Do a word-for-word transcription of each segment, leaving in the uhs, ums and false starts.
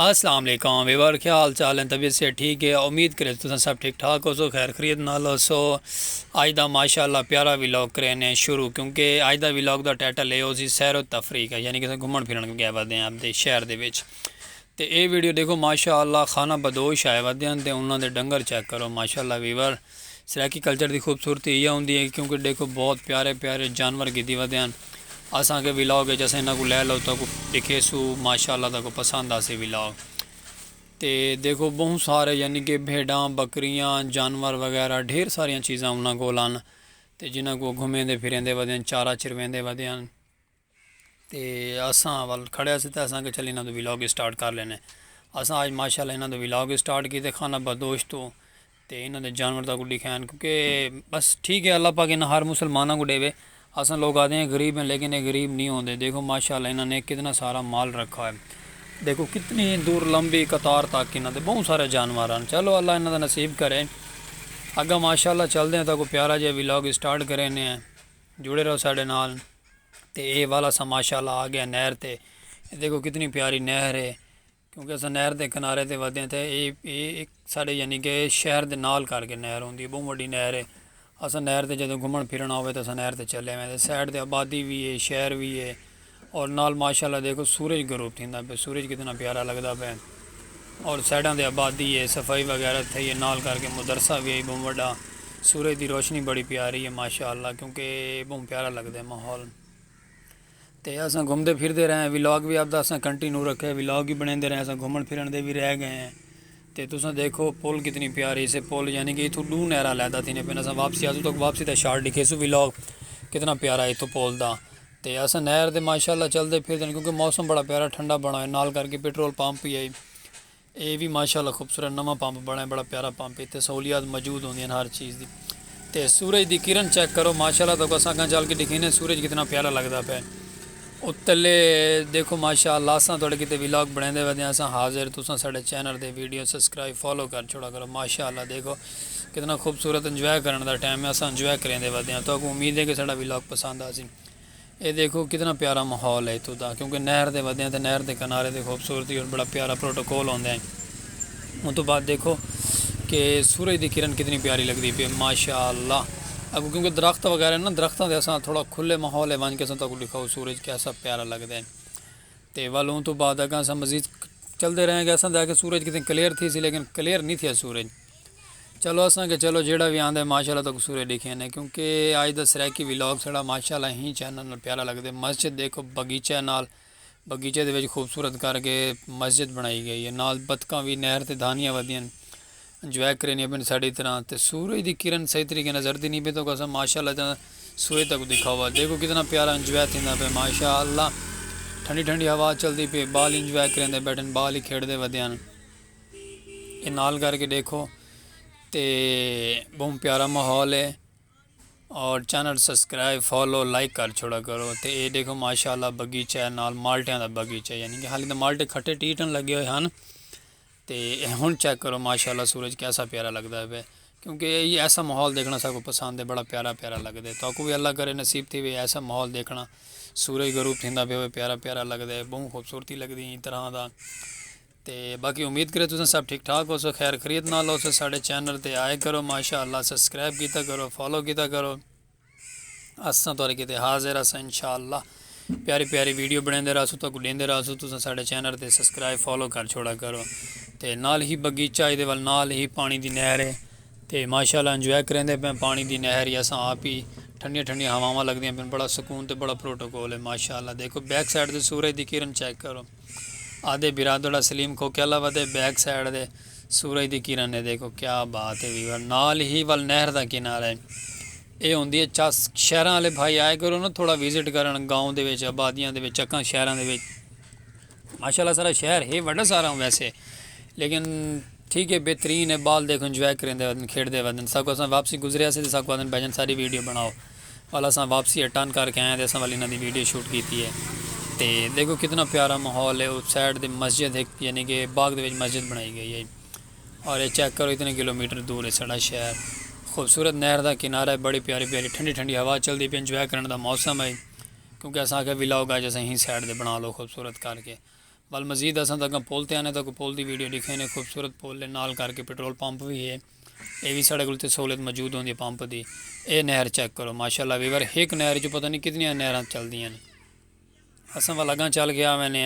السلام علیکم ویور، کیا حال چال ہیں؟ طبیعت سے ٹھیک ہے؟ امید کرے تساں سب ٹھیک ٹھاک ہو سو، خیر خرید نال ہو سو۔ آج دا ماشاءاللہ پیارا ولاگ کرے نے شروع، کیونکہ آج دا ولاگ دا ٹائٹل ہے، او سی سیر و تفریح کا، یعنی کہ گھومن پھرن گئے ودے ہیں اپنے شہر دے وچ۔ تے اے ویڈیو دیکھو ماشاءاللہ خانہ بدوش آئے ودے ہیں تے انہاں دے ڈنگر چیک کرو ماشاءاللہ ویور۔ سرائیکی کلچر دی خوبصورتی ایہا ہوندی ہے، کیونکہ ݙیکھو بہت پیارے پیارے جانور گھدی ودے ہن۔ اساں کے ولاگ وچ اساں انہاں کوں لے لو، تہاکوں ݙکھیسوں، ماشاءاللہ تہاکوں پسند آسی ولاگ۔ تے ݙیکھو ٻہوں سارے، یعنی کہ بھیݙاں، ٻکریاں، جانور وغیرہ، ڈھیر ساریاں چیزاں انہاں کول ہن، تے جنہاں کوں گھمیندے پھریندے ودے ہن، چارہ چرویندے ودے ہن۔ تے اساں ول کھڑے ہاسے تے اساں کے چل انہاں دے ولاگ سٹارٹ کر لینے۔ اساں اج ماشاءاللہ انہاں دے ولاگ سٹارٹ کیتے خانہ بدوش توں، تے انہاں دے جانور تہاکوں ݙکھائن، کیونکہ بس ٹھیک ہے، اللہ پاک انہاں ہر مسلماناں کوں ݙیوے۔ اساں لوگ آہدے ہیں غریب ہیں، لیکن اے غریب نہیں ہوندے۔ دیکھو ماشاءاللہ انہاں نے کتنا سارا مال رکھا ہے، دیکھو کتنی دور لمبی قطار تک انہاں دے ٻہوں سارے جانور ہن۔ چلو اللہ انہاں دا نصیب کرے۔ اڳاں ماشاءاللہ چلدے ہیں، تہاکوں پیارا جیہا ولاگ سٹارٹ کرینے ہیں، جڑے رہو ساݙے نال۔ تے اے ول اساں ماشاءاللہ آ ڳئے نہر تے۔ اے دیکھو کتنی پیاری نہر ہے، کیونکہ اساں نہر دے کنارے تے ودے ہیں تے اے، اے ہک ساݙے یعنی کہ شہر دے نال کر کے نہر ہوندی ہے، ٻہوں وݙی نہر ہے۔ اساں نہر تے جدوں گھمݨ پھرݨ آوے تے اساں نہر تے چلے ویندے۔ سائیڈ تے آبادی وی ہے، شہر وی ہے، اور نال ماشاءاللہ دیکھو سورج غروب تھیندا پئے، سورج کتنا پیارا لڳدا پئے۔ اور سائیڈاں تے آبادی ہے، صفائی وغیرہ تھئی ہے، نال کر کے مدرسہ وی ہے ٻہوں وݙا۔ سورج دی روشنی بڑی پیاری ہے ماشاءاللہ، کیونکہ ٻہوں پیارا لڳدا ہے ماحول۔ تے اساں گھمدے پھردے رہے ہیں، ولاگ وی آپدا اساں کنٹینیو رکھے، ولاگ وی بݨیندے رہے، اساں گھمݨ پھرݨ دے وی رہ ڳئے ہیں۔ تے تساں دیکھو پل کتنی پیاری سے، پل یعنی کہ اتھوں ݙو نہراں علیحدہ تھیندیاں پئین، اساں واپسی آسوں تہاکوں واپسی دا شاٹ ݙکھیسوں ولاگ کتنا پیارا ہے اتھوں پل دا۔ تے اساں نہر دے ماشاءاللہ چلدے پھردے ہیں، کیونکہ موسم بڑا پیارا ٹھنڈا بݨا ہے، نال کر کے پٹرول پمپ وی ہے۔ اے وی ماشاءاللہ خوبصورت نواں پمپ بݨا ہے، بڑا پیارا پمپ ہے، اتھے سہولیات موجود ہوندیاں ہن ہر چیز دی۔ تے سورج دی کرن چیک کرو ماشاءاللہ، تہاکوں اساں اڳاں چل کے ݙکھینے سورج کتنا پیارا لڳدا پئے۔ اتلے دیکھو ماشاءاللہ اساں تہاݙے کیتے ولاگ بݨیندے ودے ہیں، اساں حاضر، تساں ساݙے چینل تے ویڈیو سبسکرائب فالو کر چھوڑا کرو۔ ماشاءاللہ دیکھو کتنا خوبصورت انجوائے کرݨ دا ٹائم ہے، اساں انجوائے کریندے ودے ہیں۔ تہاکوں امید ہے کہ ساݙا ولاگ پسند آسی۔ اے دیکھو کتنا پیارا ماحول ہے اتھوں دا، کیونکہ نہر دے ودے ہیں تے نہر دے کنارے دی خوبصورتی اور بڑا پیارا پروٹوکول ہوندا ہے۔ اوں توں بعد دیکھو کہ سورج دی کرن کتنی پیاری لڳدی پئی ہے ماشاءاللہ۔ اڳوں کیونکہ درخت وغیرہ نا، درختاں دے اساں تھوڑا کھلے ماحول ہے، ونڄ کے اساں تہاکوں ݙکھاؤ سورج کیسا پیارا لڳدا ہے۔ تے ول اوں توں بعد اڳاں اساں مزید چلدے رہے ہیں کہ اساں دا کہ سورج کتنے کلیئر تھیسی، لیکن کلیئر نہیں تھیا سورج۔ چلو اساں کے چلو جیڑھا وی آندا ہے ماشاءاللہ تہاکوں سورج ݙکھینے، کیونکہ اج دا سرائیکی ولاگ ساݙا ماشاءاللہ ہی چینل نال پیارا لڳدا ہے۔ مسجد دیکھو، باغیچہ نال، باغیچے دے وچ خوبصورت کر کے مسجد بݨائی ڳئی ہے، نال بتکاں وی نہر تے دھانیاں ودیاں انجوائے کریندیاں پئین ساݙی طرح۔ تے سورج دی کرن صحیح طریقے نال زردی نہیں پئی، تہاکوں اساں ماشاءاللہ تاں سورج تہاکوں ݙکھاؤ، دیکھو کتنا پیارا انجوائے تھیندا پئے ماشاءاللہ۔ ٹھنڈی ٹھنڈی ہوا چلدی پئی، ٻال انجوائے کریندے ٻیٹھن، ٻال ہی کھیݙدے ودے ہن۔ اے نال کر کے ݙیکھو تے ٻہوں پیارا ماحول ہے۔ اور چینل سبسکرائب، فالو، لائک کر چھوڑا کرو۔ تے اے ݙیکھو ماشاءاللہ باغیچہ ہے، نال مالٹیاں دا باغیچہ ہے، یعنی کہ حالی تاں مالٹے کھٹے ٹیٹن لڳے ہوئے ہن۔ تے ہݨ چیک کرو ماشاءاللہ سورج کیسا پیارا لڳدا پئے، کیونکہ اے ایسا ماحول ݙیکھݨا ساکوں پسند ہے، بڑا پیارا پیارا لڳدا ہے۔ تہاکوں وی اللہ کرے نصیب تھیوے ایسا ماحول ݙیکھݨا، سورج غروب تھیندا پئے ہووے، پیارا پیارا لڳدا ہے، ٻہوں خوبصورتی لڳدی ایں طرح دا۔ تے باقی امید کرے تساں سب ٹھیک ٹھاک ہوسو، خیر خیریت نال ہوسو۔ ساݙے چینل تے آئے کرو، ماشاءاللہ سبسکرائب کیتا کرو، فالو کیتا کرو۔ اساں تہاݙے کیتے حاضر ہاساں انشاءاللہ۔ پیاری پیاری ویڈیو بݨیندے رہسوں، تہاکوں ݙیندے رہسوں، تساں ساݙے چینل تے سبسکرائب، فالو کر چھوڑا کرو۔ تے نال ہی باغیچہ، ایندے ول نال ہی پاݨی دی نہر ہے۔ تے ماشاءاللہ انجوائے کریندے پئے پاݨی دی نہر ہی، اساں آپ ہی ٹھنڈیاں ٹھنڈیاں ہواواں لڳدیاں پئین، بڑا سکون تے بڑا پروٹوکول ہے ماشاءاللہ۔ دیکھو بیک سائیڈ تے سورج دی کرن چیک کرو۔ آہدے برادڑا سلیم کھوکھے آلا ودے بیک سائیڈ دے سورج دی کرن ہے، دیکھو کیا بات ہے ویور، نال ہی ول نہر دا کنارہ ہے۔ اے ہوندی ہے چس، شہراں آلے بھائی آئے کرو نا تھوڑا وزٹ کرݨ گاؤں دے وچ، آبادیاں دے وچ، چکاں شہراں دے وچ۔ ماشاءاللہ سارا شہر ہے وݙا سارا ویسے، لیکن ٹھیک ہے، بہترین ہے۔ ٻال دیکھو انجوائے کریندے ودن، کھیݙدے ودن۔ ساکوں اساں واپسی گزرے ہاسے تے ساکوں آہدن بھائی جان ساری ویڈیو بݨاؤ۔ ول اساں واپسی اٹرن کر کے آئے ہیں تے اساں ول انہاں دی ویڈیو شوٹ کیتی ہے۔ تے دیکھو کتنا پیارا ماحول ہے۔ اس سائیڈ تے مسجد ہک، یعنی کہ باغ دے وچ مسجد بݨائی ڳئی ہے۔ اور اے چیک کرو، اتنے کلومیٹر دور ہے ساݙا شہر۔ خوبصورت نہر دا کنارہ ہے، بڑی پیاری پیاری ٹھنڈی ٹھنڈی ہوا چلدی پئی، انجوائے کرݨ دا موسم ہے۔ کیونکہ اساں آکھیا ولاگ اڄ اساں ہی سائیڈ تے بݨا لو خوبصورت کر کے۔ ول مزید اساں تاں اگاں پل تے آنے تاں کوئی پل دی ویڈیو ݙکھینے، خوبصورت پل ہے، نال کر کے پٹرول پمپ وی ہے۔ اے وی ساݙے کول تے سہولت موجود ہوندی ہے پمپ دی۔ اے نہر چیک کرو ماشاءاللہ ویور، ہک نہر چوں پتہ نہیں کتنیاں نہراں چلدیاں نے۔ اساں ول اگاں چل گیا وینے،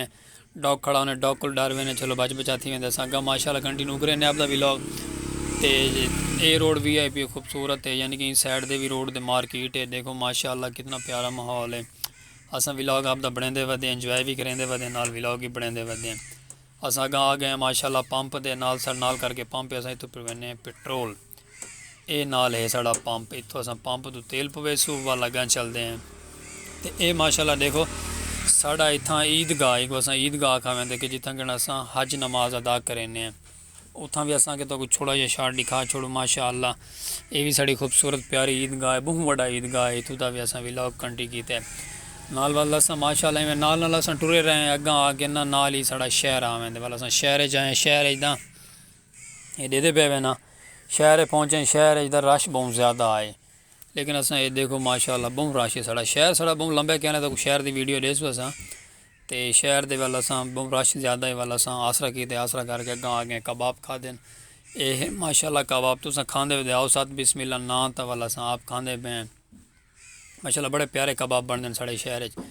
ڈاگ کھڑا ہونے، ڈاگ کول ڈر وینے، چلو بچ بچا تھی ویندے۔ اساں اگاں ماشاءاللہ کنٹینیو کرے نے آپ دا ولاگ۔ تے اے روڈ وی آئی پی خوبصورت ہے، یعنی کہ ایں سائیڈ دے وی روڈ دے مارکیٹ ہے۔ دیکھو ماشاءاللہ کتنا پیارا ماحول ہے۔ اساں ولاگ آپ دا بݨیندے ودے، انجوائے وی کریندے ودے، نال ولاگ وی بݨیندے ودے۔ اساں اگاں آ گئے ہیں ماشاءاللہ پمپ دے نال، سر نال کر کے پمپ ہے، اساں اتھوں پوینے ہیں پٹرول۔ اے نال ہے ساݙا پمپ، اتھوں اساں پمپ توں تیل پویسوں، ول اگاں چلدے ہیں۔ تے اے ماشاءاللہ ݙیکھو ساݙا اتھاں عید گاہ ہے، اساں عید گاہ آکھا ویندے کہ جتھاں کن اساں حج نماز ادا کرینے ہیں۔ اتھاں وی اساں کہ تہاکوں چھوڑا جیہا شاٹ ݙکھا چھوڑوں ماشاءاللہ۔ اے وی ساݙی خوبصورت پیاری عید گاہ ہے، ٻہوں وݙا عید گاہ ہے، اتھوں دا وی اساں ولاگ کنٹی کیتے۔ نال ول اساں ماشاءاللہ ایویں نال نال اساں ٹرے رہے ہیں، اگاں آ کے نہ نال ہی ساݙا شہر آ ویندے، ول اساں شہر اچ آئے ہیں، شہر اچ تاں اے ݙیہدے پئے وے نا، شہر اچ پہنچے ہیں، شہر اچ تاں رش ٻہوں زیادہ آئے۔ لیکن اساں اے ݙیکھو ماشاءاللہ ٻہوں رش ہے، ساݙا شہر ساݙا ٻہوں لمبا ہے، کہنے تاں شہر دی ویڈیو ݙیسوں اساں۔ تے شہر دے ول اساں ٻہوں رش زیادہ ہے، ول اساں آسرا کیتے، آسرا کر کے اگاں آ گئے، کباب کھادن۔ اے ہے ماشاءاللہ کباب تساں کھاندے ودے آؤ ساتھ، بسم اللہ ناں تاں ول اساں آپ کھاندے پئے ہیں۔ ماشاءاللہ بڑے پیارے کباب بݨدن ساݙے شہر اچ۔